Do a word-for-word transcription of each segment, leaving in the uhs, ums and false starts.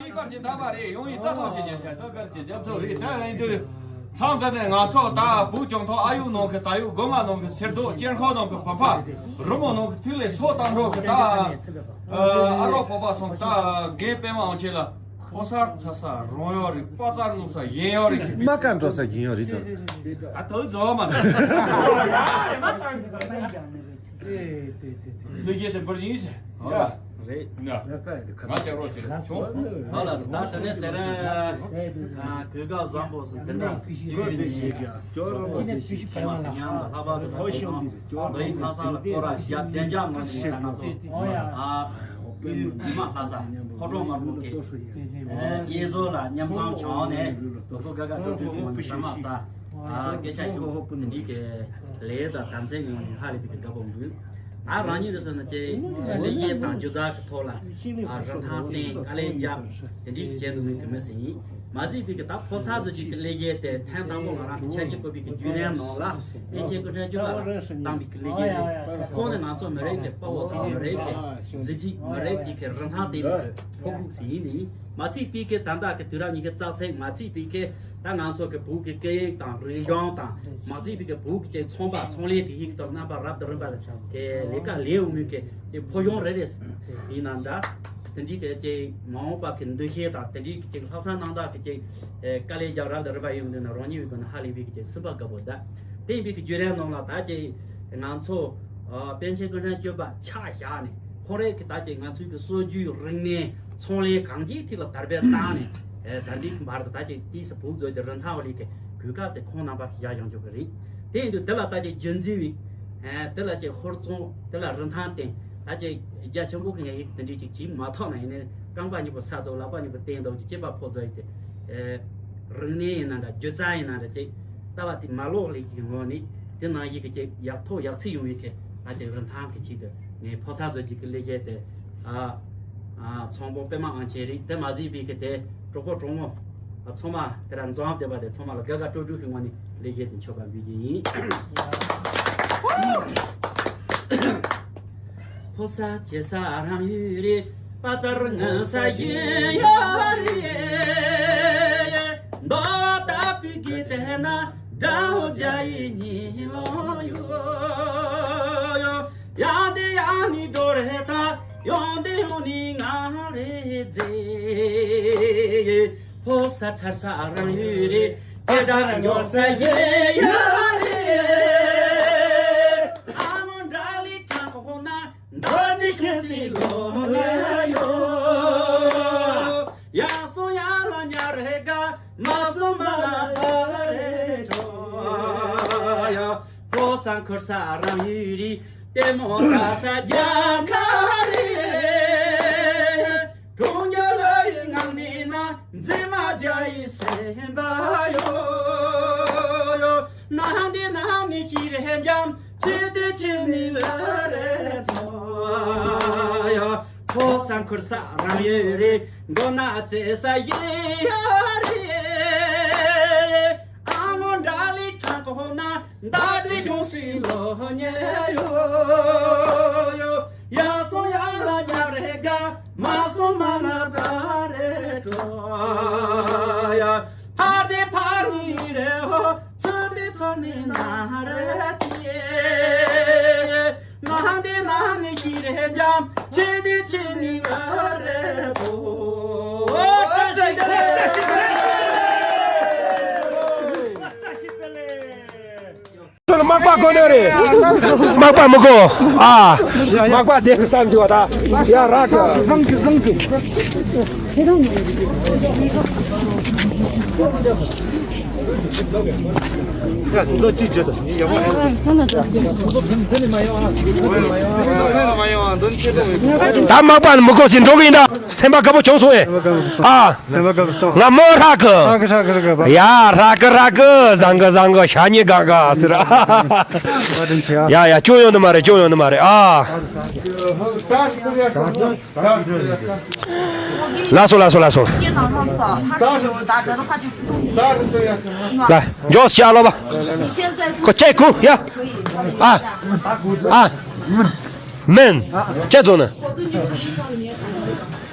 དཀར་གྱི་ཟླ་བ་རེད། ཡོང་ཡི་རྩ་ཐོག་བྱེད་ཀྱི་ཟླ་དཀར་གྱི་རྒྱ་མཚོ་རེད། ད་ཡིན་དུས་མཚམས་འདི་ནས་ང་ཚོ་ད་བུ་ལྗང་ཐོག་ཨ་ཡུ་ནང་གི་ད་ཡུ་སྒོ་ང་ནང་གི་སེར་རྡོ་སྐྱེར་ཁང་ནང་གི་བུ་ཕ་རི་མོ་ནང་གི་ཐིག་ལེ་སོགས་དང་འགྲོ་གི་ད་ཨ་རོགས་པོ་པ་སོང་ད་རྒན་པད་མ་དབང་ཆེན་ལ་ཕོ་གསར་ཚ་ས་རང་ཡོད་རེད། པ་ཙར་ནུ་ས་ཡིན་ཡོད་རེད། མ་ཀ་འགྲོ་ས་ཡིན་ཡོད་རེད་ཙང་། ད་དུ་རྫོགས་མ་ད། ལུས་རྒྱལ་དེ་འབུར་ཡིན་ཟེར། ཡ། རེད། ན། ང་ཅག་རོགས་བྱེད་ཆུང་། ཧ་ལ་ད་དེ་ནས་དེ་རིང་གོས་དཀར་བཟང་པོ་སུ་དེ་འདྲ་ཡོད་ནས་ཉམས་ལྷག་པར་དུ་ཁོ་ཚོ་འདི་ཡི་ཁ་སང་ལ་སྐོར་ར་བརྒྱབ་བདེ་འཇགས་ངང་ནས་ད་ང་ཚོ་ཨ་དབུས་མི་མང་ལྷ་ས་ཕོ་བྲང་དམར་པོ་གི་དབྱེ་མཚོ་ལ་མཉམ་འཛོམས་བྱུང་ནས་དོ་ཁུར་དགའ་དགའ་སྤྲོ་སྤྲོའི་ངང་ནས་ཟ་མ་ཟ། ཨ་སྐད་ཆ་ཞུ་དེ་འདྲའི་གི་ལས་དང་དམ་ཚིག་ངང་ནས་ཧ་ལས་པའི་གི་དགའ་པོ་འདུག་ཨ་རང་ཉིད་རེད་ཟེར་ན་ཅིག་ལེགས་སྐྱེས་དང་རྒྱུ་རྩ་གི་ཐོག་ལ་ཨ་རིན་ཐང་བསྟེན་དཀའ་ལས་བརྒྱབ་དེ་འདྲའི་བྱས་འདུག་མིན་གི་མི་ཟིན་ཡིན། མ་གཟིགས་པའི་གི་ད་ཕོ་གསར་ཚོ་ཅིག་གི་ལེགས་སྐྱེས་དེ་ཐེངས་དང་པོ་ང་རང་གི་ཆ་རྒྱུས་བཀོད་པའི་གི་བརྒྱུད་རིམ་ནང་ལ་ཨེ་ཅེ་སྐུ་ཕྲེང་བཅུ་པ་ལ་བཏང་པའི་གི་ལེགས་སྐྱེས་ཟིན། ཁོང་ནི་ང་ཚོ་མི་རིགས་ཀྱི་དཔའ་བོ་དང་མི་རིགས་ཀྱི་གཟི་བརྗིད་མི་རིགས་འདི་གི་རིན་ཐང་ལྡན་པའི་གི་ཕོ་ཁུག་ཟིན་ཡིན་ནི་ཡིན། མ་གཟིགས་པའི་གི་ད་ལྟ་གི་དུས་རབས་ཉི་ཤུ་རྩ་ཚིག་མ་གཟིགས་པའི་གི་ད་ང་ཚོ་གི་བོད་ཀྱི་སྐད་ཡིག་དང་རིག་གཞུང་དང་མ་གཟིགས་པའི་གི་བོད་ཀྱི་ཚོང་པ་ཚོང་ལས་དེ་ཡིག་དང་རྣམ་པ་རབ་དང་རིམ་པ་གི་ལས་ཀ་ལས་འོང་མིན་གི་ཕོ་གཞུང་རེ་རེ་ཡིན་ན་འདྲ། དེ་འདྲའི་གི་ཅིག་མ་འོངས་པ་གི་འདུ་ཤེས་དང་དེ་འདྲའི་གི་ཅིག་ལྷག་བསམ་རྣམ་དག་གི་ཅིག་དཀའ་ལས་རྒྱག་རབ་དང་རིམ་པ་ཡོང་དུས་ན་རང་ཉིད་ཀྱི་ཅིག་སེམས་པ་དགའ་པོ་གདའ། དེ་ཡིན་པའི་གི་བརྒྱུད་རིམ་ནང་ལ་ད་ཅིག་ང་ཚོ་པཎ་ཆེན་སྐུ་ཕྲེང་བཅུ་པ་ཆ་བཞག་ནས་ཁོང་རང་གི་ད་ཅིག་ང་ཚོའི་གི་སྲོལ་རྒྱུན་རིག་གནས་ཚོང་ལས་གང་ཅིའི་ཐད་ལ་དར་སྤེལ་བཏང་ནས་ད་འདི་གི་བར་དུ་ད་ཅིག་དུས་སུ་བོད་མཛོད་ཀྱི་རིན་ཐང་བ་ལས་ཀྱི་གོ་སྐབས་དེ་ཁོང་རྣམ་པ་གིས་བཞག་ཡོང་ཆོག་གི་རེད། དེ་ཡིན་དུས་དེ་ལ་ད་ཅིག་རྒྱུན་འཛིན་བའི་དེ་ལ་ཅིག་ཧུར་བརྩོན་དེ་ལ་རིན་ཐང་བསྟེན་ད་ཅིག་རྒྱ་ཆེན་པོ་གི་ངས་ཡིག་དེ་འདྲའི་ཅིག་བྱེད་མ་ཐུབ་ན་ཡིན་ནའི་རྐང་པ་གཉིས་པོ་ས་ཚོ་ལག་པ་གཉིས་པོ་བསྟན་འདུག་གི་སྐྱེས་པ་ཕོ་ཚོ་ཡིན་ཏེ། རིག་གནས་ཡིན་ན་འདྲ་སྒྱུ་རྩལ་ཡིན་ན་འདྲ་ཅིག་ལྟ་བ་དེ་མ་ལོག་ལས་ཀྱི་ངོ་ནས་དེ་ནང་བཞིན་གྱི་ཅིག་ཡག་ཐོག་ཡག་ཚིག་ཡོང་བའི་ཐད་ད་ཅིག་རིན་ཐང་གི་ཆེད་དུ་ངས་ཕོ་གསར་ཚོ་གཅིག་གི་ལས་བྱེད་དེ་ཨ་ཨ་ཚོང་དཔོན་པད་མ་དབང་ཆེན་རིགས་དེ་མ་གཟིགས་པའི་གི་དེ་གྲོགས་པོ་གྲོགས་མོ་ཚང་མ་དེ་ར་འཛོམས་བསྡད་པ་དེ་ཚང་མ་ལ་དགའ་དགའ་སྤྲོ་སྤྲོ་གི་ངོ་ནས་ལས་བྱེད་དེ་མཆོད་པ་འབུལ་རྒྱུ་ཡིན། ཕོ་ས་ཆེ་ས་རང་ཡུལ་རེད། པ་ཙར་ངན་ས་ཡིན་ཡོད་རེད། མདོ་ལྟ་བུའི་གི་དེ་ན་དགྲ་བོ་རྒྱ་ཡི་ཉིན་ལོ་ཡོད། ཡང་དེ་ཡང་ནི་འགྲོ་རེད་ད་ཡོང་དེ་ཡོང་ནི་ང་རེད་ཟེར། ཕོ་ས་ཚར་ས་རང་ཡུལ་རེད། དེ་ལྟར་འགྱོ་ས་ཡིན་ཡོད་རེད། ཨ་མོ་འདྲ་ལི་དྲང་ཁོ་ན། འདོད་འདི་ཁྱེད་སྲིད་ལོ་ལ་ཡོད། ཡར་སོང་ཡར་ལ་ཉར་རེ་དགའ། མར་སོང་མར་ལ་བར་རེ་འགྲོ། ཡ་ཕོ་སང་ཁུར་ས་རང་ཡུལ་རི། ལྟད་མོ་ལྟ་ས་རྒྱ་གར་རེད། གྲོང་ཁྱེར་ལ་ཡི་ངང་ནི་ན། མཛེས་མ་རྒྱ་ཡི་སེམས་པ་ཡོད་ཡོད། ནང་འདི་ནང་ནི་ཤི་རེ་འཇམ། ཆེ་དེ་ཆེ་ནི་ལ་རེ་ཚོ་ཡོད། ཕོ་སང་ཁུར་ས་རང་ཡོད་རེད། མགོ་ན་རྩེ་ས་ཡི་ཡོད་རེད། ཨ་མོ་འདྲ་ལི་དྲང་ཁོ་ན། མདའ་དེ་གཞུང་སྲིད་ལོ་ཉེ་ཡོད་ཡོད། ཡར་སོང་ཡར་ལ་ཉར་རེ་དགའ། མར་སོང་མར་ལ་བར་རེ་འགྲོ། ཡ་ཕར་དེ་ཕར་ནི་རེ་ཧོ། ཚུར་དེ་ཚུར་ནི་ན་རེ་ཅི། ནང་དེ་ནང་ནི་ཤི་རེ་འཇམ། ཆེ་དེ་ཆེ་ནི་ང་རེ་དོ། ཨོ་བཀྲ་ཤིས་བདེ་ལེགས། ཚོ་ལ་མག་པ་གོ་ནི་རེད། མག་པ་མི་གོ། ཨ། མག་པ་དེ་གི་བསམ་རྒྱུ་བ་ད། ཡ་རག་གི། བཟང་གི་བཟང་གི། ད་མག་པ་ནི་མི་གོ་ཟིན་འགྲོ་གི་ཡིན་ད། སེམས་པ་དགའ་པོ་བྱུང་སོང་ཨེ། ཨ། སེམས་པ་དགའ་པོ་བྱུང་། ང་མོ་རག་གི། རག་གི་རག་གི་རག་གི་བ། ཡ་རག་གི་རག་གི་བཟང་གི་བཟང་གི་ཤ་ཉེ་གང་ག་ཟེར། བཀའ་དྲིན་ཆེ་ཡ། ཡ་ཡ་སྐྱོན་ཡོང་ནི་མ་རེད། སྐྱོན་ཡོང་ནི་མ་རེད་ཨ། ལགས་སོ་ལགས་སོ་ལགས་སོ། ལགས་མགྱོགས་ཤ་ལོ་བ། ཁོ་ཅེ་ཁུ་ཡ། ཨ། ཨ། མེན། ཅེ་ཙོ་ནི།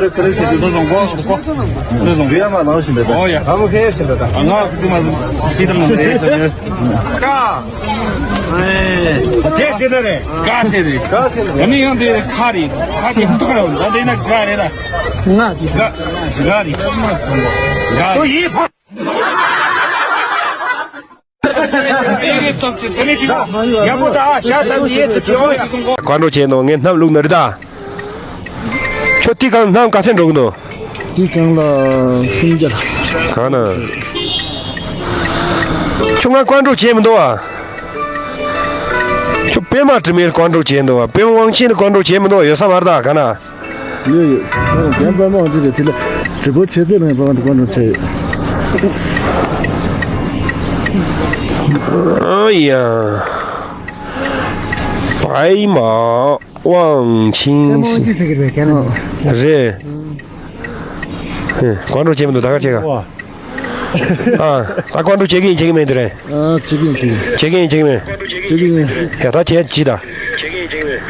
ཁ་རེ་ཁ་རེ་ཞིག་འདུག་ནོ་བཟང་གོ། ཁ་རེ་བཟང་གོ། ཡ་མ་ལང་ཞིག་འདུག་ད། ཨོ་ཡ། ཨ་མོ་ཁེ་ཞིག་འདུག་ད། ང་ཁུ་མ་ཁི་དང་ང་རེ་ས་ནི། ཀ། དེ་ཟེར་ན་རེད། ཀ་ཟེར་རེད། ཀ་ཟེར་ན་རེད། ཨ་ནི་ཡང་དེ་ཁ་རེད། ཁ་གི་ཏོག་ར་འོང་། ད་དེ་ན་ཀ་རེད་ལ། ང་གི་ཀ། ཀ་རེད། ཀ་མ་ཀ་རེད། ཡིན་ཕ། ཡག་པོ་ད་ཤ་ཐམ་ཡེ་ཚུ་ཀྱི་ཨོ་ཡ། བཀའ་འདྲི་བྱས་ནོ་ངས་སྣམ་བླུགས་ནི་རེད་ད། ཁྱོད་དེ་གང་སྣམ་ག་ཚད་འགྲོ་གི་འདུག་དེ་གང་ལ་སུམ་བརྒྱ། གང་ན། ཁྱོད་ང་བཀའ་འདྲི་བྱས་མི་འདུག་ཨ། ཁྱོད་པད་མ་དྲི་མེད་བཀའ་འདྲི་བྱས་འདུག་ཨ། པད་མ་དབང་ཆེན་བཀའ་འདྲི་བྱས་མི་འདུག་ཡོད་ས་མ་རེད་ད་ག་ན། ཡོད་ཡོད། ད་རྒན་པད་མ་ཅི་རེད་དེ་ལ་དྲི་བ་བྱེད་ཚད་ལ་པད་མ་དེ་བཀའ་འདྲི་བྱས་ཡོད། ཨ་ཡ། པད་མ་དབང་ཆེན་པད་མ་དབང་ཆེན་ཟེར་གི་རེད་ག་ན། རེད། ཨེ། བཀའ་འདྲི་བྱས་མི་འདུག་ད་ག་བྱེད་ག་ཨ། ད་བཀའ་འདྲི་བྱེད་ཀྱི་ཡིན་བྱེད་ཀྱི་མིན་དེ་རེད། ཨ། བྱེད་ཀྱི་ཡིན་བྱེད་ཀྱི་ཡིན། བྱེད་ཀྱི་ཡིན་བྱེད་ཀྱི་མིན། བྱེད་ཀྱི་ཡིན། ཡ་ད་བྱེད་བྱེད་ད། བྱེད་ཀྱི་ཡིན་བྱེད་ཀྱི་མིན།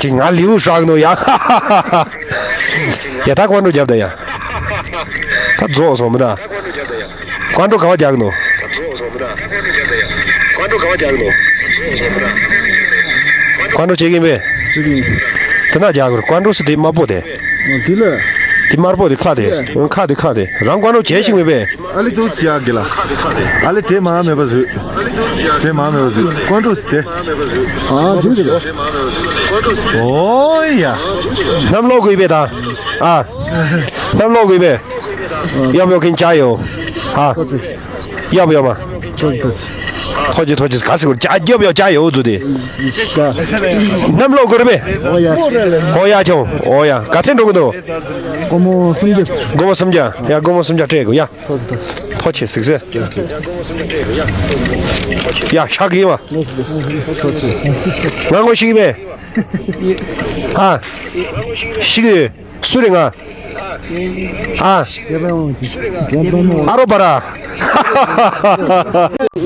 ཅིག་ང་ལེའུ་བསགས་ནོ་ཡ། ཡ་ད་བཀའ་འདྲི་རྒྱབ་ད་ཡ། ད་རྫོགས་སོང་མི་ད། བཀའ་འདྲི་ག་བ་རྒྱག་གི་ནོ། བཀའ་འདྲི་བྱེད་ཀྱི་ཡིན་པས། བྱེད་ཀྱི་ཡིན། དེ་ན་རྒྱག་གི་རེད། བཀའ་འདྲི་སུ་དེ་དམར་པོ་དེ། དེ་ལ། དེ་དམར་པོ་དེ་ཁ་དེ། ཁ་དེ་ཁ་དེ། རང་བཀའ་འདྲི་བྱས་ཤིག་མེད་པས། ཨ་ལི་དུ་སི་ཡ་གི་ལ། ཨ་ལི་དེ་མ་མེད་པ་བཟོས། དེ་མ་མེད་པ་བཟོས། བཀའ་འདྲི་སི་དེ། ཨ་དུ་སི་ལ། ཨོ་ཡ། སྣམ་ལོག་དགོས་པས་ད། ཨ། སྣམ་ལོག་དགོས་པས། ཡོབ་ཡོབ་ཁིན་ཅ་ཡོ། ཨ། ཡོབ་ཡོབ་མ། ཐོ་ཅི་ཐོ་ཅི། ག་སི་གོ་ཅ་ཡོབ་ཡོབ་ཅ་ཡོ་ཛུ་དེ། སྣམ་ལོག་དགོས་རེད་པས། ཨོ་ཡ་ཆོ། ཨོ་ཡ། ག་ཚད་འགྲོ་གི་འདུག་སྒོར་མོ་སུམ་བརྒྱ། སྒོར་མོ་སུམ་བརྒྱ། ཡ་སྒོར་མོ་སུམ་བརྒྱ་སྤྲད་དགོས་ཡ། ཐོ་ཅི་ཐོ་ཅི། ཐོ་ཅི་ཟིག་ཟེར། ཡ་ཤག་གི་ཡིན་བ། ང་ངོ་ཤེས་ཀྱི་མེད། ཨ། ཤེས་ཀྱི་ཡོད། སུ་རེད་ང་། ཨ། ཨ་རོ་པ་ར།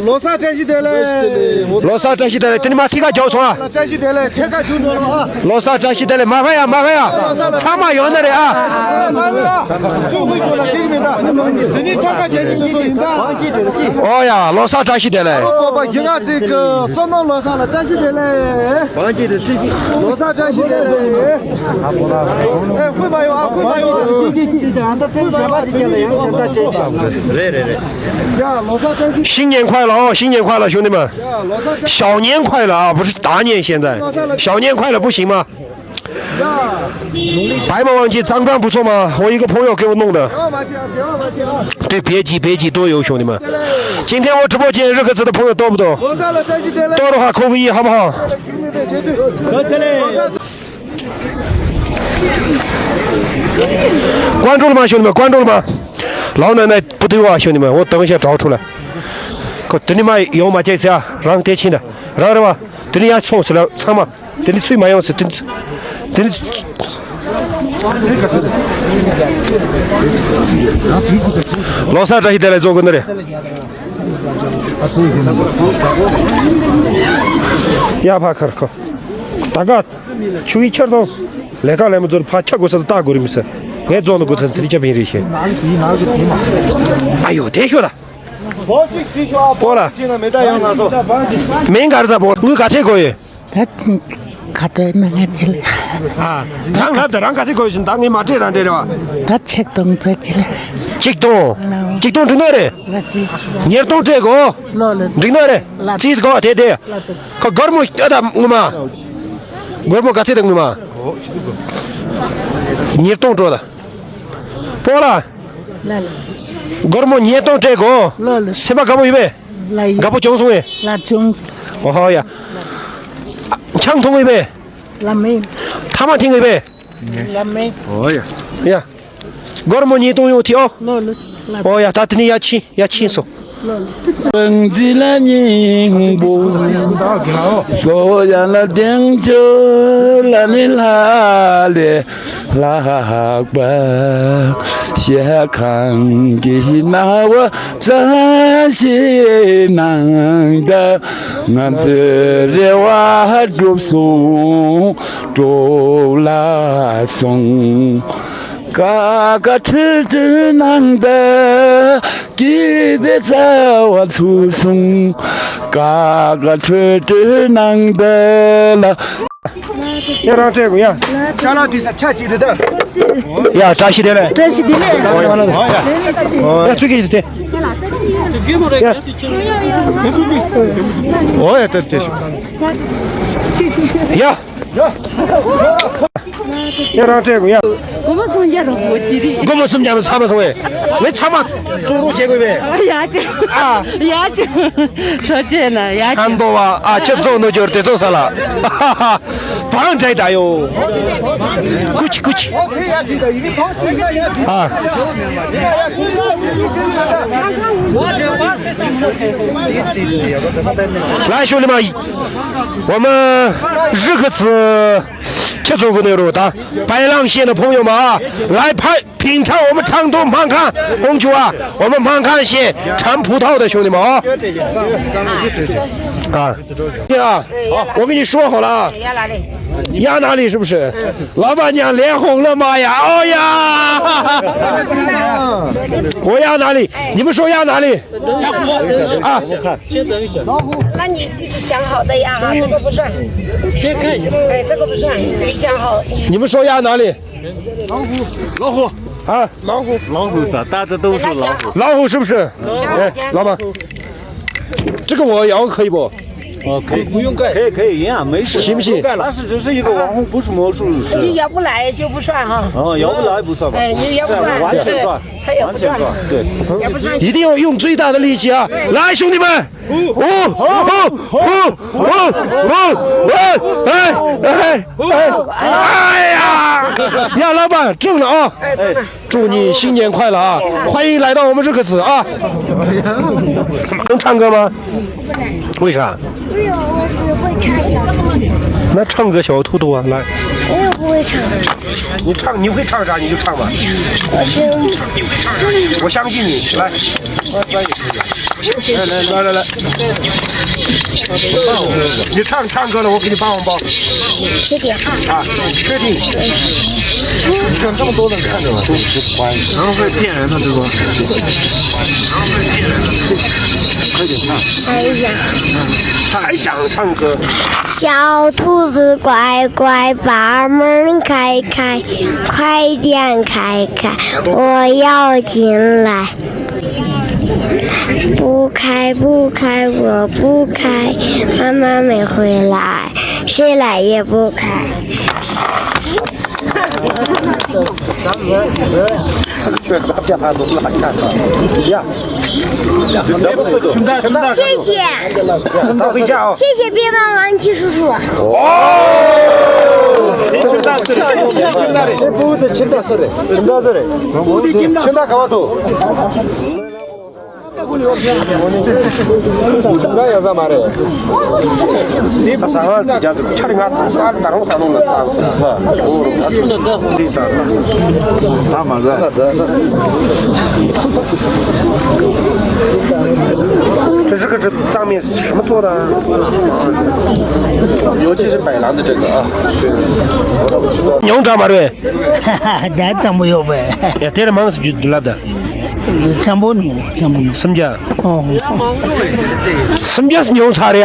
ལོ་གསར་བཀྲ་ཤིས་བདེ་ལེགས། ལོ་གསར་བཀྲ་ཤིས་བདེ་ལེགས། དེ་ནི་མ་ཐིག་ཁ་རྒྱོབ་སོང་ཨ། བཀྲ་ཤིས་བདེ་ལེགས། ཐད་ཀར་བྱུང་འགྲོ་ལོ་ཨ། ལོ་གསར་བཀྲ་ཤིས་བདེ་ལེགས། མ་ཕ་ཡ་མ་ཕ་ཡ། ཚང་མ་ཡོང་ན་རེད་ཨ། ཚུར་ཧུད་སོང་ལ་ཁྲིག་མེད་ད། དེ་ནི་ཚོགས་ཁ་བྱེད་ཀྱི་འདུག་སོ་ཡིན་ད། ཨོ་ཡ་ལོ་གསར་བཀྲ་ཤིས་བདེ་ལེགས། ཨོ་པ་གི་ང་ཚིག་གི་བསོད་ནམས་ལོ་གསར་ལ་བཀྲ་ཤིས་བདེ་ལེགས། ལོ་གསར་བཀྲ་ཤིས་བདེ་ལེགས། ཨེ་ཧུད་མ་ཡོང་ཨ། ཧུད་མ་ཡོང་ཨ། རེད་རེད་རེད། ཡ་ལོ་གསར་བཀྲ་ཤིས། 新年快乐哦，新年快乐，兄弟们！ ཡ་ལོ་གསར་བཀྲ་ཤིས། 小年快乐啊，不是大年现在，小年快乐不行吗？ 白马王子张bran不错吗？我一个朋友给我弄的。对，别急，别急，都有，兄弟们。今天我直播间热格子的朋友多不多？多的话扣个一，好不好？关注了吗，兄弟们？关注了吗？老奶奶不对话，兄弟们，我等一下找出来。可等你妈有嘛这次啊，让得亲的，让着吧，等你家冲死了，操嘛。 དེ་ནི་ཚུད་མ་ཡོང་ཟེར། དེ་ནི་དེ་ནི། ལོ་གསར་བཀྲ་ཤིས་བདེ་ལེགས་རྫོགས་དགོས་ནི་རེད། ཡ་ཕ་ཁར་ཁོ། ད་ག་ཆུ་བའི་ཆར་དང་ལས་ཀ་ལས་མི་ཚོར་ཕ་ཆ་དགོས་ས་ལ་ལྟ་དགོས་རེད་མི་ཚེ། ངས་རྫོགས་ནི་དགོས་ཚེ་དེ་རིགས་ཆ་པིན་རེད་ཤེས། ཨ་ཡོ་དེ་ཤོད་ད། པོ་ལ། མིང་ག་རེ་ཟེར་པོ། དངུལ་ག་ཚད་དགོས་ཡོད། ད་ག་དེ་ན་ང་དེ་ལ། ཨ། རང་ལབ་དང་རང་ག་ཚད་དགོས་ཡོད་ཟེར། ད་ངས་མ་སྤྲད་རང་སྤྲད་རེད་བ། ད་ཆིག་སྟོང་ཚད་དེ་ལ། ཆིག་སྟོང་། ཆིག་སྟོང་འགྲིག་ནི་རེད། ཉིས་སྟོང་སྤྲད་དགོས། ལོ་ལོ། འགྲིག་ནི་རེད། ལ་ཙིས་གོ་དེ་དེ། ཁོ་སྒོར་མོ་ཨ་ད་ངུ་མ། སྒོར་མོ་ག་ཚད་དང་ངུ་མ། ཉིས་སྟོང་སྤྲོད་ད། པོ་ལ། ལ་ལ། སྒོར་མོ་ཉིས་སྟོང་སྤྲད་དགོས། ལོ་ལོ། སེམས་པ་དགའ་པོ་ཡོད་པས། ལ་ཡོད། དགའ་པོ་བྱུང་སོང་ངས། ལ་བྱུང་། ཨོ་ཧོ་ཡ། ཆང་འཐུང་ཡོད་པས། ལ་མེད། ཐ་མག་འཐེན་ཡོད་པས། ལ་མེད། ཨོ་ཡ། ཡ། སྒོར་མོ་ཉིས་སྟོང་ཡོད་དེ་ཨོ། ལོ་ལོ། ལ། ཨོ་ཡ་ད་དེ་ནི་ཡ་ཕྱིན་ཡ་ཕྱིན་སོང་། སྤང་རི་ལ་སྙིང་པོ། སོ་ཡ་ལ་དྲན་བྱོས་ལ་ནི་ལྷ་ལས་ལྷག་པ། ཞལ་གང་གི་སྣང་བ་བཀྲ་ཤིས་སྣང་གདའ། ང་ཚོའི་རེ་བ་འགྲུབ་སོང་། འགྲུབ་ལ་སོང་། ཀ་ཀ་ཁྲི་ཁྲི་སྣང་གདའ། སྐྱིད་པའི་རྩ་བ་ཚུགས་སོང་། ཀ་ཀ་ཁྲི་ཁྲི་སྣང་གདའ་ལ། ཡ་རང་སྤྲད་དགོས་ཡ། ཅ་ལག་བྲིས་ས་ཆ་གཅིག་རེད་ད། ཡ་བཀྲ་ཤིས་བདེ་ལེགས། བཀྲ་ཤིས་བདེ་ལེགས། ཡ་ཚུལ་གྱིས་བྱེད་དེ། ཡ། ཨོ་ཡ་ད་དེ་ཤོག་ཡ། ཡ་རང་སྤྲད་དགོས་ཡ། སྒོར་མོ་སུམ་བརྒྱ་རོགས་པོ་ཅི་རེད། སྒོར་མོ་སུམ་བརྒྱ་ཚང་མ་སོང་བས། ངས་ཚང་མ་བཙོང་རོགས་བྱེད་དགོས་པས། ཡ་ཅི། ཨ། ཡ་ཅི། ཧྲོ་ཅེ་ན་ཡ་ཅི། ཁ་འདོ་བ་ཨ་ཅི་བཙོང་ནོ་འབྱོར་དེ་བཙོང་ས་ལ། བང་འདྲེ་ད་ཡོ། ཀུ་ཅི་ཀུ་ཅི། ཨ། ལ་ཤུ་ལི་མ། 我们日克子 ཁྱེད་ཚོ་གི་ནས་རོ་ད། 白浪县的朋友们啊，来拍品尝我们昌都邈康红酒啊，我们邈康县产葡萄的兄弟们啊。啊，啊，我跟你说好了啊，压哪里是不是？老板娘脸红了，妈呀，哦呀！我压哪里？你们说压哪里？ 啊，先等一下。那你自己想好再压哈，这个不算。先看一下。哎，这个不算，你想好。你们说压哪里？老虎。老虎。啊，老虎。老虎啥？大家都说老虎。老虎是不是？哎，老板，这个我摇可以不？哦，可以，不用盖。可以，可以，一样，没事。行不行？但是只是一个网红，不是魔术师。你摇不来就不算哈。哦，摇不来不算吧？哎，你摇不来，完全算。 还有不转，完全转，对，也不转。一定要用最大的力气啊！来，兄弟们，呼呼呼呼呼呼呼！哎哎哎哎！哎呀，杨老板中了啊！哎，祝你新年快乐啊！欢迎来到我们日克子啊！能唱歌吗？ 为啥？因为我只会唱小兔兔。那唱个小兔兔啊，来。我又不会唱。你唱，你会唱啥你就唱吧。我真……我相信你，来。来来来来来。你唱，唱歌了，我给你发红包。确定？啊，确定。你看这么多人看着了，都不是关。咱们会骗人的，对吧？ 快点唱。想一想。还想唱歌？小兔子乖乖，把门开开，快点开开，我要进来。不开，不开，我不开，妈妈没回来，谁来也不开。 谢谢，谢谢边防王七叔叔。ཉུང་དྲགས་མ་རེད། ད་གཙང་པོ་ཡོད་པས། ཡ་དེ་ལ་མང་སུ་རྒྱུ་དུ་ལབ་ད། གཙང་པོ་ཉུང་གཙང་པོ་ཉུང་། སུམ་བརྒྱ། ཨོ། སུམ་བརྒྱ་སུ་ཉུང་ཚར་ཡ།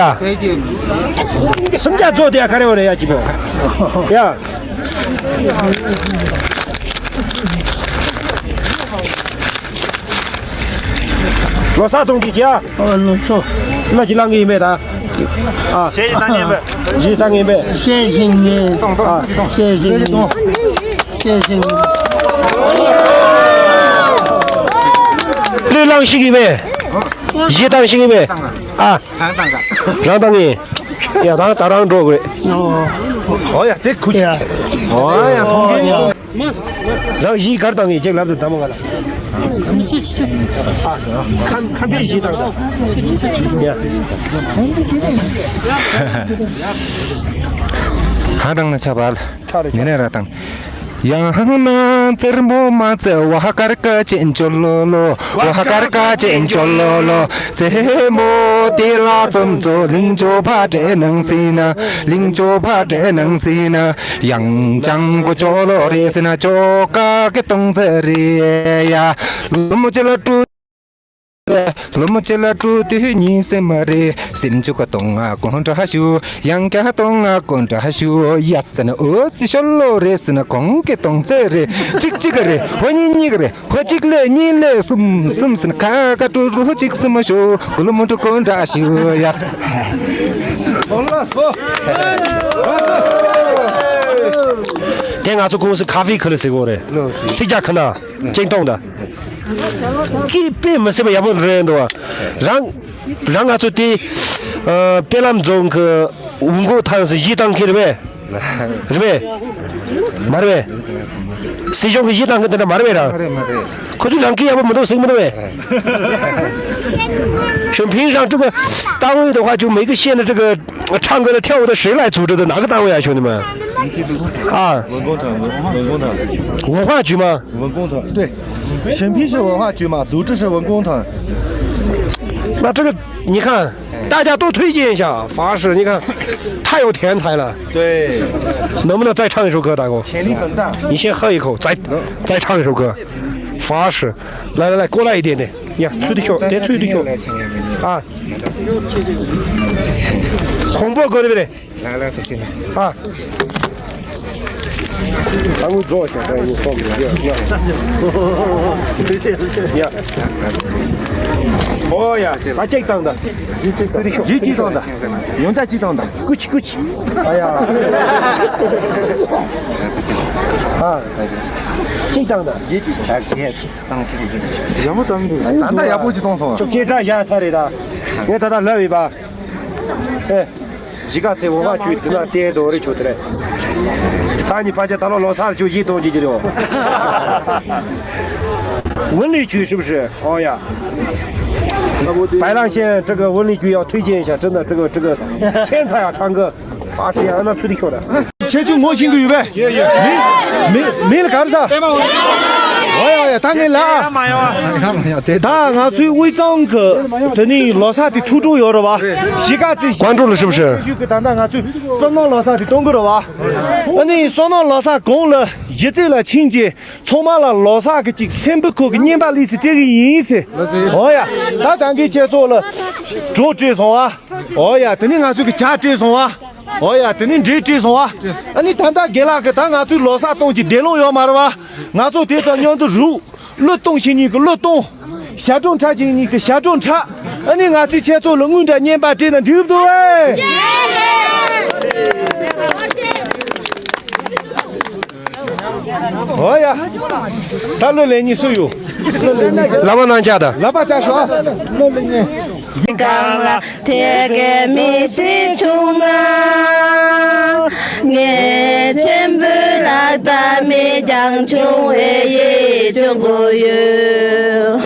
སུམ་བརྒྱ་རྫོགས་དེ་ཡ་ག་རེ་བ་རེད་ཡ་གཅིག་པོ། ཡ། ལོ་གསར་གཏོང་གི་ཅི་ཡ། ཨོ་ལོ་གསར། ལ་ཅི་ལང་གི་ཡིན་པས་ད། ཨ། ཞེ་ཅི་ད་ངེས་པས། ཞེ་ད་ངེས་པས། ཞེ་ཞིང་ངེས། ཨ། ཞེ་ཞིང་ངེས། ཞེ་ཞིང་ངེས། ལུས་ལང་ཞིག་ཡིན་པས། ཞེ་ད་ཞིག་ཡིན་པས། ཨ། རང་ད་ངེས། ཡ་ད་ད་རང་འགྲོ་དགོས། ཨོ་ཡ་དེ་ཁུ་ཅི། ཨོ་ཡ་མཐོང་གི། རང་ཞིག་གར་ད་ངེས་ཅེག་ལབ་དུ་ད་མ་ག་ལ། ཁམས་ཁམས་པའི་གཞས་བཏང་དང་། གང་དྲང་ན་ཆ་བ་ལ། ནི་ནི་ར་དང་། ཡང་ན་རྩེར་མོ་མ་རྩེ་བ་ཧ་ཀར་ཀ་ཅན་ཅོ་ལོ་ལོ། བ་ཧ་ཀར་ཀ་ཅན་ཅོ་ལོ་ལོ། རྩེ་མོ་དེ་ལ་ཙོམ་ཙོ་ལིང་ཅོ་ཕ་དྲེ་ནང་སི་ན། ལིང་ཅོ་ཕ་དྲེ་ནང་སི་ན། ཡང་ཅང་གོ་ཅོ་ལོ་རེ་སི་ན་ཅོ་ཀ་གི་ཏོང་ཙེ་རེ་ཡ། ལོ་མོ་ཅི་ལ་ཀྲུ། ལོ་མོ་ཅི་ལ་ཀྲུ་དུས་ཉིན་སེམས་མ་རེ། སེམས་ཅུ་ཀ་ཏོང་ང་ཀོན་ཏྲ་ཧ་ཤུ། ཡང་ཀ་ཏོང་ང་ཀོན་ཏྲ་ཧ་ཤུ། ཡ་སི་ན་ཨོ་ཙི་ཤོ་ལོ་རེ་སི་ན་གོང་གི་ཏོང་ཙེ་རེ། གཅིག་གཅིག་རེ། ཧོ་གཉིས་གཉིས་རེ། ཧོ་གཅིག་ལེ་གཉིས་ལེ་གསུམ་གསུམ་སི་ན་ཁ་ཀ་ཀྲུ་རུ་ཧོ་གཅིག་སི་མ་ཤོ། གུ་ལུ་མུ་ཀྲུ་ཀོན་ཏྲ་ཧ་ཤུ། ཡ་སི། དེ་ང་ཚོ་ཀུང་སི་ཁ་ཧྥེ་ཁི་ལི་ཟེར་གོ་རེད། ཚིག་རྒྱག་ཁི་ན། ཅིག་ཏོང་ད། སྐད་དཔེ་མི་སྲིད་པ་ཡག་པོ་རེད་འདུག་བ། རང་རང་ང་ཚོ་དེ་ཨ་དཔེ་ལམ་རྫོང་གི་ཝུན་གོ་ཐང་སི་གཞས་བཏང་མཁན་རེད་པས། རེད་པས། མ་རེད་པས། སྲིད་གཞུང་གི་གཞས་བཏང་མཁན་དེ་འདྲ་མ་རེད་པས་རང་། མ་རེད་མ་རེད། ཁོ་ཚོ་རང་སྐད་ཡག་པོ་མི་འདུག་ཟེར་གི་མི་འདུག་པས། ཞོན་ཕིང་རང་ཀྲུག་གི་ཏང་ཝེ་དེ་ཧ་ཅུ་མེ་གི་ཤེས་ན་ཀྲུག་གི།唱歌的跳舞的谁来组织的？哪个单位啊，兄弟们？啊，文工团，文工团，文化局吗？文工团，对，审批是文化局嘛，组织是文工团。那这个你看，大家都推荐一下法师，你看太有天才了。对，能不能再唱一首歌，大哥？潜力很大。你先喝一口，再再唱一首歌。法师，来来来，过来一点点，呀，吹的小，再吹的小啊。红包搁那边的。 ལགས་ལགས། དེ་བྱས་ན། ཨ། ཨ་ངུ་རྫོགས་ཤག་ད་ངུ་སོང་གི་ཡ་ཡ། ཡ། ཨོ་ཡ། ད་ཅིག་བཏང་ད། ཡིད་ཅིག་བཏང་ད། ཡོང་ད་ཅིག་བཏང་ད། ཀུ་ཆི་ཀུ་ཆི། ཨ་ཡ། ཨ། ཅིག་བཏང་ད། ཡིད་ཅིག་བཏང་ད། ཡག་མོ་བཏང་འདུག་ད་ལྟ་ཡག་པོ་ཅིག་བཏང་སོང་ཨ། ཁྱོད་སྐད་གྲགས་བཞག་ཚར་རེད་ད། ངས་ད་ལྟ་ལབ་ཡིན་པ། ཨེ། གཞིས་ཀ་རྩེ་འོ་མ་ཆུའི་དུས་ན་བསྟན་དོ་རེ་ཆོ་དེ་རེད། སང་ཉིན་ཕལ་ཆེར་ད་ལོ་ལོ་སར་ཆུ་ཡིད་གཏོང་གི་ཀྱི་རེད།文旅局是不是？哦呀。白浪县这个文旅局要推荐一下，真的，这个这个天才啊，唱歌，法师呀，那出的漂亮。 ཁྱེད་ཚོས་ངོ་ཤེས་ཀྱི་ཡོད་པས། མིང་མིང་མིང་ལ་ག་རེ་ཟ། ཨོ་ཡ་ཡ། ད་ངས་ལ། ད་ང་ཚོའི་དབུས་གཙང་གི་དེ་ནི་ལོ་གསར་དེ་ཐུགས་སྤྲོ་ཡོད་རེད་བ། གཞིས་ཀ་རྩེ། 关注了是不是？ ཞུ་གི། ད་ལྟ་ང་ཚོས་བསོད་ནམས་ལོ་གསར་དེ་གཏོང་གི་རེད་བ། ཨ་ནི་བསོད་ནམས་ལོ་གསར་གོང་ལ་གཞིས་རྩེ་ལ་ཕྱིན་རྗེས་ཚང་མ་ལ་ལོ་གསར་གི་ཅིག་སེམས་པ་ཁོག་གི་སྙན་པ་ལི་སི་སྤྲད་གི་ཡིན་ཟེར། ཨོ་ཡ། ད་ད་གིན་ཁྱེད་ཚོ་ལ་གྲོ་སྤྲད་སོང་བ། ཨོ་ཡ། དེ་ནི་ང་ཚོ་གི་ཇ་སྤྲད་སོང་བ། ཨོ་ཡ། དེ་ནི་འབྲས་སྤྲད་སོང་བ། ཨ་ནི་ད་ལྟ་དགེ་ལགས་ཀྱི་ད་ང་ཚོའི་ལོ་གསར་གཏོང་གི་བདེ་ཀློང་ཡོད་མ་རེད་བ། ང་ཚོ་དེ་ཚོ་མཉམ་དུ་རུག་བློས་གཏོང་བྱེད་མཁན་གྱི་བློས་གཏོང་། ཞབས་བྲོ་འཁྲབ་བྱེད་མཁན་གྱི་ཞབས་བྲོ་འཁྲབ། ཨ་ནི་ང་ཚོས་ཁྱེད་ཚོ་ལ་དངུལ་འདྲ་བརྙན་པར་སྤྲད་ན་འགྲིག་འདུག་ཨེ། ཨོ་ཡ། ད་གླུ་ལེན་མཁན་སུ་ཡོད། ལག་པ་གནང་བྱ་དང་། ལག་པ་བྱ་ཤོག་ཨ། གླུ་ལེན་མཁན། གང་ལ་དེ་གའི་མི་ཞིག་བྱུང་ན། ངས་ཆེན་པོའི་ལག་བརྡ་མི་ཀྱང་བྱུང་བའི་ཡིད་ཆུང་གོ་ཡོད།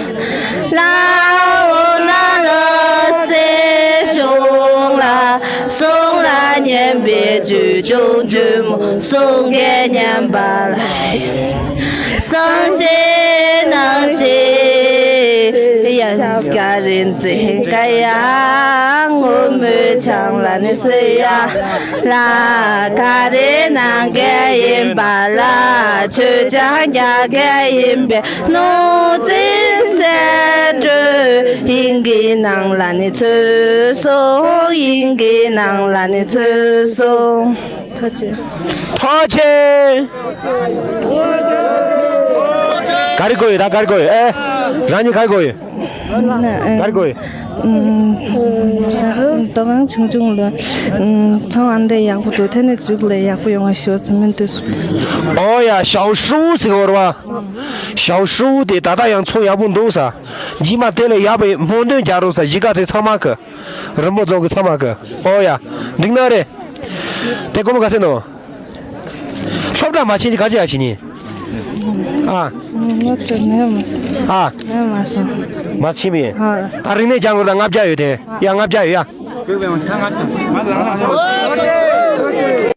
ལ་འོ་ན་ལོ་སེ་ཤོང་ལ། སོང་ལ་སྙན་པའི་ཇུས་ཆུང་ཇུས་མོ་སོང་གེ་སྙན་པ་ལ། སང་ཞེ་ནང་ཞེ་ཡ་ཀ་རིན་ཙེ་ཀ་ཡ་ངོ་མོའི་ཆང་ལ་ནི་སུ་ཡ་ལ་ཀ་རེ་ནང་གེ་ཡིན་པ་ལ་ཆོས་ཆང་རྒྱ་གེ་ཡིན་པའི་ནོར་འཛིན་སེ་འགྲོ་ཡིན་གི་ནང་ལ་ནི་ཚུད་སོང་ཡིན་གི་ནང་ལ་ནི་ཚུད་སོང་། ཐོག་ཆེ། ཐོག་ཆེ། ག་རེ་དགོས་ཡོད་ད། ག་རེ་དགོས་ཡོད། ཨེ། རང་ཉིད་ག་རེ་དགོས་ཡོད། ག་རེ་དགོས་ཡོད། ཨུམ། ཞག་དོ་གང་ཆུང་ཆུང་ལ། ཨུམ། ཚང་ཨ་འདྲ་ཡག་པོ་འདུག་དེ་ནས་འཇུག་ལས་ཡག་པོ་ཡོང་བ་ཞུ་སེམས་མི་འདུག་ཨོ་ཡ། ཞའོ་ཧྲུའུ་ཟེར་བ་རེད་བ། ཞའོ་ཧྲུའུ་དེ་ད་ལྟ་ཡང་ཚོང་ཡག་པོ་འདུག་ས། རྗེས་མ་དེ་ལས་ཡག་པའི་སྨོན་འདུན་རྒྱག་རོགས་ས། གཞིས་ཀ་རྩེ་ཚང་མ་གི། རི་མོ་རྫོང་གི་ཚང་མ་གི། ཨོ་ཡ། འགྲིག་ན་རེད། དེ་སྒོར་མོ་ག་ཚད་འདུག་སློབ་གྲྭ་མ་ཕྱིན་གྱི་ག་ཅི་ཡ་ཕྱིན་ནི། ཨ། ང་ཚོ་ནས་མ་སོང་། ཨ། ནས་མ་སོང་། མ་ཕྱིན་པས། ཨ། ད་རིག་གནས་སྦྱང་དགོས། ད་ལྔ་བརྒྱ་ཡོད་དེ། ཡ། ལྔ་བརྒྱ་ཡོད་ཡ།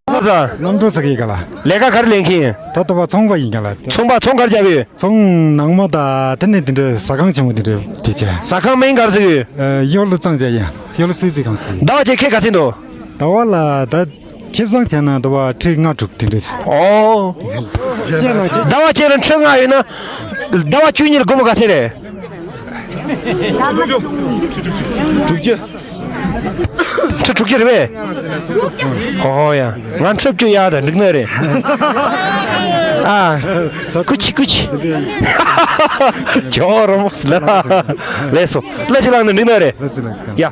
ལྷ་ས། རྣམ་གྲོལ་ཟེར་གི་ཡིན་ག་ལ། ལས་ཀ་ག་རེ་ལས་མཁན་ཡིན། ད་ལྟ་བ་ཚོང་པ་ཡིན་ག་ལ། ཚོང་པ། ཚོང་ག་རེ་རྒྱག་གི་ཡོད། ཚོང་ནང་མ་ད་དེ་ནས་དེ་འདྲའི་ཟ་ཁང་ཆེན་མོ་དེ་འདྲའི་དེ་བྱས། ཟ་ཁང་མིང་ག་རེ་ཟེར་གི་ཡོད། ཨ། གཡོ་ལོ་གཙང་ཅན་ཡ། གཡོ་ལོ་སི་སི་ཁང་ཟེར། ཟླ་བ་གཅིག་ཁེ་ག་ཚོད་འདུག། ཟླ་བ་ལ་ད་ཁེ་བཟང་བྱས་ན་ཟླ་བ་ཁྲི་ལྔ་དྲུག་དེ་འདྲ་ཞིག། ཨོ། ཟླ་བ་གཅིག་ལ་ཁྲི་ལྔ་ཡོད་ན། ཟླ་བ་བཅུ་གཉིས་ལ་སྒོར་མོ་ག་ཚོད་རེད། དྲུག་ཅུ། ཁྲི་དྲུག་ཅུ་རེད་པས། ཨོ་ཡ། ང་ཁྲི་བཅུ་ཡ་ད་འགྲིག་ནི་རེད། ཨ། ཀུ་ཅི་ཀུ་ཅི། ཇོ་རོ་མོ་སི་ལ། ལས་སོ། ལ་ཅི་ལ་ནི་འགྲིག་ནི་རེད། ཡ།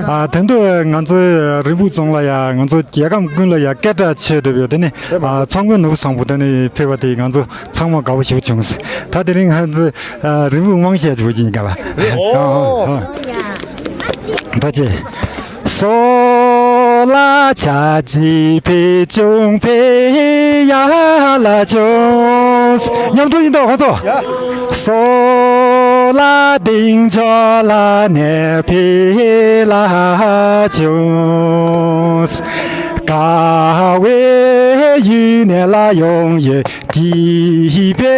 ཨ། དེ་འདུག། ང་ཚོའི་རིན་སྤུངས་རྫོང་ལ་ཡ། ང་ཚོ་རྒྱལ་ཁམས་ཀུན་ལ་ཡ་སྐད་གྲགས་ཆེ་འགྲོ་བའི་དེ་ནི། ཨ། ཚོང་དཔོན་ནོར་བུ་བཟང་པོ་དེ་ནི་ཕེབས་པ་དེ་ང་ཚོ་ཚང་མ་དགའ་པོ་ཞེ་པོ་བྱུང་སོང་། ད་དེ་རིང་ང་ཚོ། ཨ། རིན་སྤུངས་དབང་ཞེས་བྱ་བ་ཅིག་ཡིན་ག་ལ། ཨོ། ཨོ། ཨོ། ད་ཅི། སོ་ལ་ཆ་ཅི་ཕི་ཅུང་ཕི་ཡ་ལ་ཅུང་། མཉམ་དུ་ཡིན་དོ་ཁོ་ཚོ། སོ་ལ་ཏིང་ཆོ་ལ་ནེ་ཕི་ལ་ཅུང་། ཀ་བའི་ཡུལ་ནས་ལ་ཡོང་ཡོད། སྐྱིད་པའི་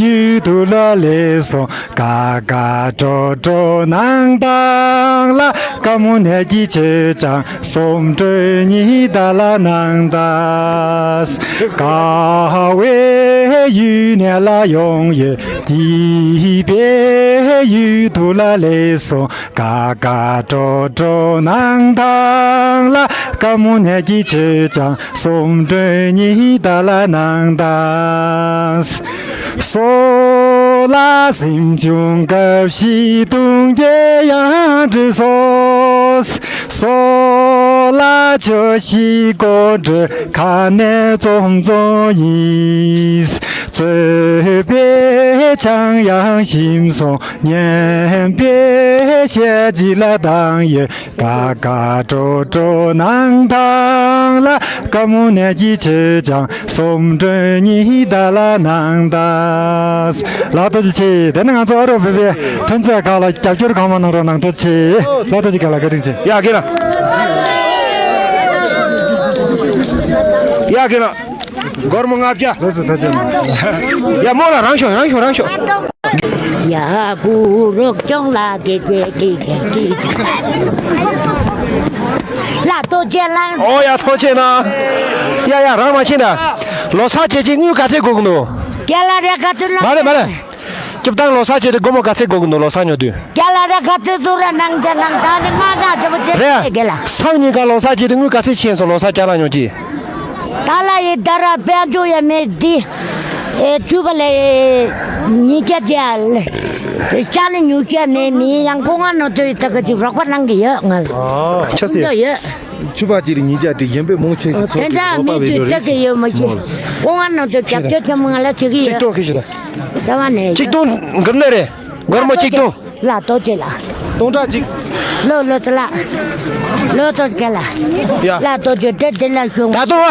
ཡུལ་དུ་ལ་ལས་སོང་། ཀ་ཀ་ཀྲོ་ཀྲོ་ནང་དང་ལ། ཀ་མོ་ནས་ཀྱི་ཆེ་ཅང་སོམ་ཏྲོ་ཉི་ད་ལ་ནང་ད། ཀ་བའི་ཡུལ་ནས་ལ་ཡོང་ཡོད། སྐྱིད་པའི་ཡུལ་དུ་ལ་ལས་སོང་། ཀ་ཀ་ཀྲོ་ཀྲོ་ནང་དང་ལ། ཀ་མོ་ནས་ཀྱི་ཆེ་ཅང་སོམ་ཏྲོ་ཉི་ད་ལ་ནང་དང་། སོ་ལ་སེམས་བྱུང་སྐབས་ཤིག་དུང་རྒྱལ་ཡང་འདྲི་སོ། སོ་ལ་ཆོ་ཤི་གོ་འདྲི་ཁ་ནས་ཙོམ་ཙོམ་ཡིན། རྩོད་པའི་ཆང་ཡང་ཞིམ་སོང་། སྙན་པའི་ཞལ་གྱིས་ལ་དང་ཡོད། ཀ་ཀ་ཀྲོ་ཀྲོ་ནང་དང་ལ། ཀ་མོ་ནས་ཀྱི་ཆེ་ཅང་སོམ་ཏྲོ་ཉི་ད་ལ་ནང་ད། ལགས་ཐུགས་རྗེ་ཆེ། དེ་ནི་ང་ཚོ་ཨ་རོགས་བེ་བེ་ཐོན་རྩེད་ཁག་ལ་རྒྱབ་སྐྱོར་གང་མང་གནང་རོགས་གནང་། ཐུགས་རྗེ་ཆེ། ལགས་ཐུགས་རྗེ་ཆེ། ལགས་བཀའ་དྲིན་ཆེ། ཡ་རྒན་ལགས། ཡ་རྒན་ལགས། སྒོར་མོ་ལྔ་བརྒྱ། ལགས་སོ་ཐུགས་རྗེ་ཆེ། ཡ་མོ་ལ་རང་ཤོག་རང་ཤོག་རང་ཤོག། ཡ་བུ་རོག་ཅོང་ལ་དེ་དེ་དེ་དེ་དེ། ལ་ཏོ་ཅེ་ལ། ཨོ་ཡ་ཐོ་ཆེ་ན། ཡ་ཡ་རང་མ་ཆེ་ན། ལོ་གསར་བྱེད་ཀྱི་དངུལ་ག་ཚད་དགོས་ཀྱི་འདུག། རྒྱ་ལ་རེ་ག་ཚོད་ལ། མ་རེད་མ་རེད། སྐྱིད་ཏང་ལོ་གསར་བྱེད་དུས་སྒོར་མོ་ག་ཚད་དགོས་ཀྱི་འདུག། ལོ་གསར་ཉོ་དུས། རྒྱ་ལ་རེ་ག་ཚོད་ཟུར་ར་ནང་དེ་ནང་ད་ནི་ང་ར་ཚོ་བོ་ཅེ་རེད། རྒྱ་ལ། སང་ཉིན་ག་ལོ་གསར་བྱེད་དུས་དངུལ་ག་ཚད་ཆེན་སོང་། ལོ་གསར་རྒྱ་ལ་ཉོ་གྱི། ད་ལ་ཡི་ད་ར་དཔལ་འབྱོར་ཡ་མེད་འདི། ཨེ་བཅུ་པ་ལས་ཉིས་བརྒྱ་བརྒྱ་ལ། ཤ་ལ་ཉུ་བརྒྱ་མེད། མི་ཡང་ཁོ་ང་ནོ་ཏོ་ཡི་ད་ག་ཅིག་རོགས་པ་གནང་གི་ཡོད་ང་ལ། ཨ། ཆ་སྲིད། ཡོད། ཆུ་བ་ཅིག་ཉིས་བརྒྱ་ཅིག་གཞན་པའི་མང་ཆེ་གི་ཚོགས་ཀྱི་དེ་འདྲ་རོགས་པ་མི་བེད་ཅུ་སྦྱོར་ད་རེད། གི་ཡོད་མ་ཤེས། ཁོ་ང་ནོ་ཏོ་རྒྱབ་སྐྱོར་ཆེན་མོ་ང་ལ་བྱེད་གི་ཡོད། གཅིག་སྟོང་ཁེ་ཤི་ད། ད་བ་ནས་གཅིག་སྟོང་འགུར་ནི་རེད། སྒོར་མོ་གཅིག་སྟོང་། ལ་ཏོ་ཅེ་ལ། སྟོང་ཕྲག་གཅིག། ལོ་ལོ་ཏོ་ལ། ལོ་ཏོ་ཅེ་ལ། ཡ། ལ་ཏོ་ཅེ་ཏེ་ཏེ་ལ་ཤོང་། ད་ཏོ་བ།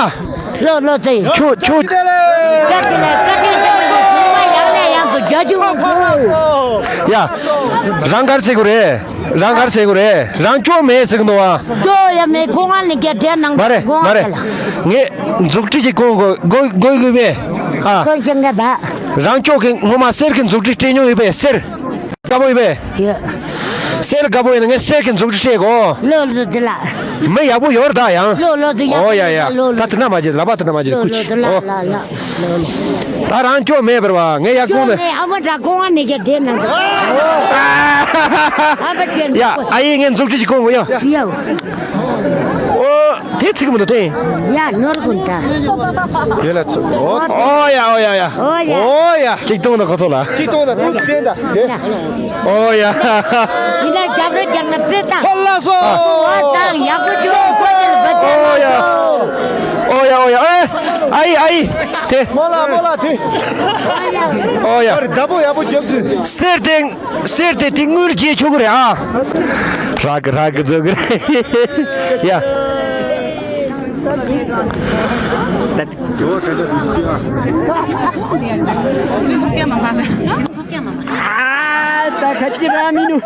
ལོ་ལོ་ཏོ་ཡི། ཆུ་ཆུ། ཏེ་ཏེ་ལ་ཏེ་ཏེ་ལ་ཡང་ནས་ཡང་དུ་རྒྱ་ཇུ་བ་ཁོ། ཡ། རང་གར་ཚེ་གུ་རེ། རང་གར་ཚེ་གུ་རེ། རང་ཅོ་མེད་ཚེ་གུ་འདུག་བ། ཅོ་ཡ་མེད་ཁོ་ང་ནི་རྒྱ་ཏེ་ནང་མ་རེད་ཁོ་མ་ང་རེད། ལ། ངས་མཛུབ་ཁྲིད་ཅིག་གོང་གོ་གོ་གོ་གོ་བས། ཨ། ཁོ་ཅང་ག་བ། རང་ཅོ་གི་ངོ་མ་གསེར་གི་མཛུབ་ཁྲིད་སྤྲད་མྱོང་ཡོད་པས་གསེར། དགའ་པོ་ཡོད་པས། ཡོད། གསེར་དགའ་པོ་ཡིན་ན་ངས་གསེར་གྱི་མཛུབ་ཁྲིད་སྤྲད་དགོ། ལོ་ལོ་དེ་ལ། མི་ཡག་པོ་ཡོད་རེད་ད་ཡང་། ལོ་ལོ་དེ་ཡག་ཨོ་ཡ་ཡ། ལོ་ལོ། ད་དེ་ན་མ་བྱེད་ལ་བ་དེ་ན་མ་བྱེད། ལོ་ཀུ་ལོ་ཅི། དེ་ལ་ཨོ། ལ་ལ་ལོ་ལོ། ད་རང་སྐྱོ་མེད་པར་བ་ངས་ཡག་ཀུང་ནས། ཨ་མ་དྲ་ཀོང་ཨ་ནི་ག་དེ་ནང་དུ། ཨ་མ་ཅན། ཡ་ཨ་ཡེ་ངས་མཛུབ་ཁྲིད་ཅིག་ཀོང་གོ་ཡ། ཡ། ཨོ། དེ་ཚིག་མི་འདུག་དེ། ཡ་ནོར་ཀུན་ད། དེ་ལ་ཚུ། ཨོ། ཨོ་ཡ་ཨོ་ཡ་ཡ། ཨོ་ཡ། ཨོ་ཡ། གཅིག་སྟོང་དང་ཁོ་ཚོ་ལ། གཅིག་སྟོང་དང་ཁོ་ཚོ་བསྟན་ད། ཨོ་ཡ། ཡིན་ན་རྒྱབ་རེ་རྒྱབ་ན་དཔེ་ད། ཧ་ལ་སོ། ཨོ་དང་ཡག་པོ་བྱུང་ཁོ་ཡིན་པ་དེ། ཨོ་ཡ། ཨོ་ཡ་ཨོ་ཡ། ཨེ། ཨ་ཡི་ཨ་ཡི། དེ། མོ་ལ་མོ་ལ་དེ། ཨོ་ཡ། ཨོ་ཡ། ད་བོ་ཡག་པོ་རྒྱབ་ཚུལ། གསེར་དེ། གསེར་དེ་དེ་དངུལ་གྱི་ཆོག་གི་རེད་ཨ། རག་གི་རག་གི་རྫོགས་གི་རེད་ཡ། ད་ཁ་ཅི་ར་མི་ནུ།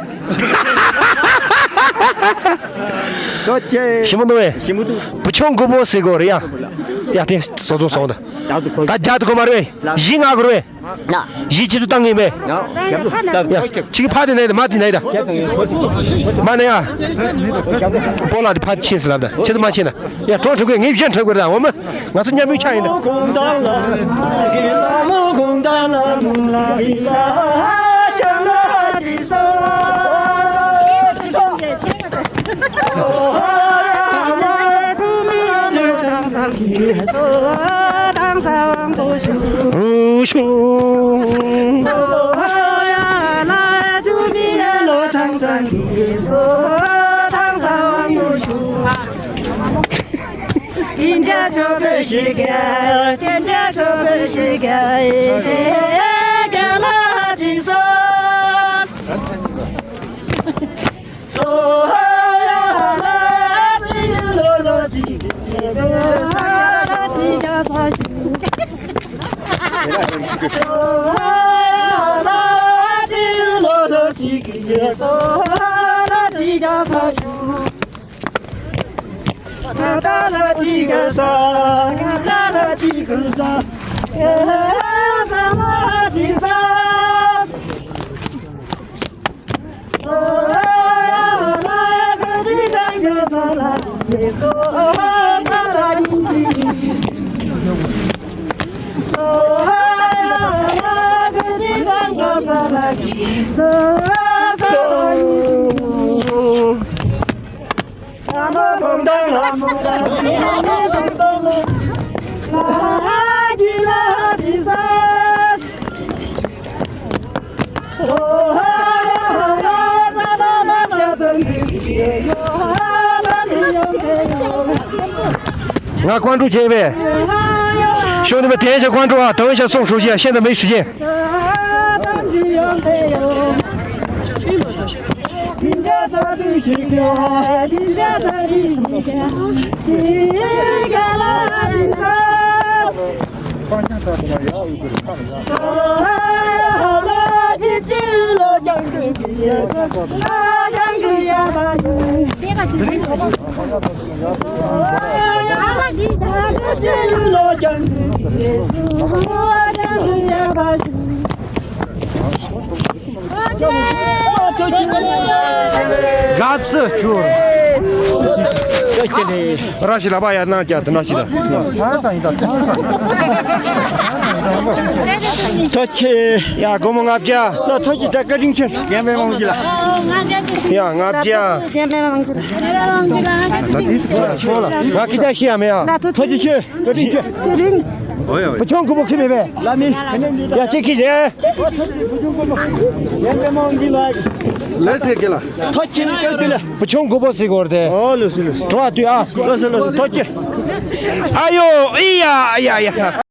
ཞིམ་པོ་འདུག་བས། ཞིམ་པོ་འདུག་བུ་ཆུང་དགུ་པོ་ཟེར་གོ་རེད་ཡ། ཡ་དེ་བཟོ་བཟོ་བཟོ་ད། ད་རྒྱ་དུ་གོ་མ་རེད། གཞི་ང་གོ་རེད། གཞི་ཁྱེད་ཚོ་བཏང་ངེས་མེད། ཡ་ཁྱེད་ཀྱི་ཕ་དེ་ནས་མ་དེ་ནས་ད། མ་ནས་ཡ། སྤོ་ལགས་དེ་ཕ་དེ་ཕྱིན་ཟེར་ལབ་ད་ཁྱེད་ཚོ་མ་ཕྱིན་ན། ཡ་གྲོང་ཁྲོ་གི་ངས་གཞན་ཁྲོ་དགོས་རེད་ད་འོ་མ། ང་ཚོ་མཉམ་འབུལ་ཆགས་ཡིན་ད། ང་ཀོང་ཀྲུའུ་བྱས་པས། ཤོ་ནི་མ་དེ་ཆ་ཀོང་ཀྲུའུ་ཨ་དང་ཤ་སོང་ཧྲུའུ་ཞི་ཨ་ཤེན་དང་མི་ཧྲུའུ་ཞི། དགའ་བསུ་ཆུ། ར་ཤི་ལ་པ་ཡ་ན་ཀྱ་དུ་ན་ཤི་ལ། ཐོ་ཆེ། ཡ་སྒོར་མོ་ལྔ་བརྒྱ། ལ་ཐོ་ཆེ་ད་བཀའ་དྲིན་ཆེ། རྒན་པའི་མང་གི་ལ། ཡ་ལྔ་བརྒྱ། རྒན་པའི་མང་གི་ལ། ང་ཁི་ཅག་ཤི་ཡ་མེ་ཡ། ཐོ་ཆེ་ཆེ། བཀའ་དྲིན་ཆེ། བུ་ཆུང་ཁུ་བོ་ཁི་མེད་པས། ལ་མི། ཡ་ཅི་ཁི་རེད། ལས་ཟེར་གི་ལ། ཐོ་ཆེ་ནི་ཀྱང་དུ་ལ། བུ་ཆུང་དགུ་པོ་ཟིག་གོ་ར་དེ། ཨོ་ལོ་སི་ལོ་སི། འགྲོ་བ་དུས་ཨ། ལོ་སི་ལོ་སི་ཐོ་ཆེ། ཨ་ཡོ་ཨི་ཡ་ཨ་ཡ་ཡ།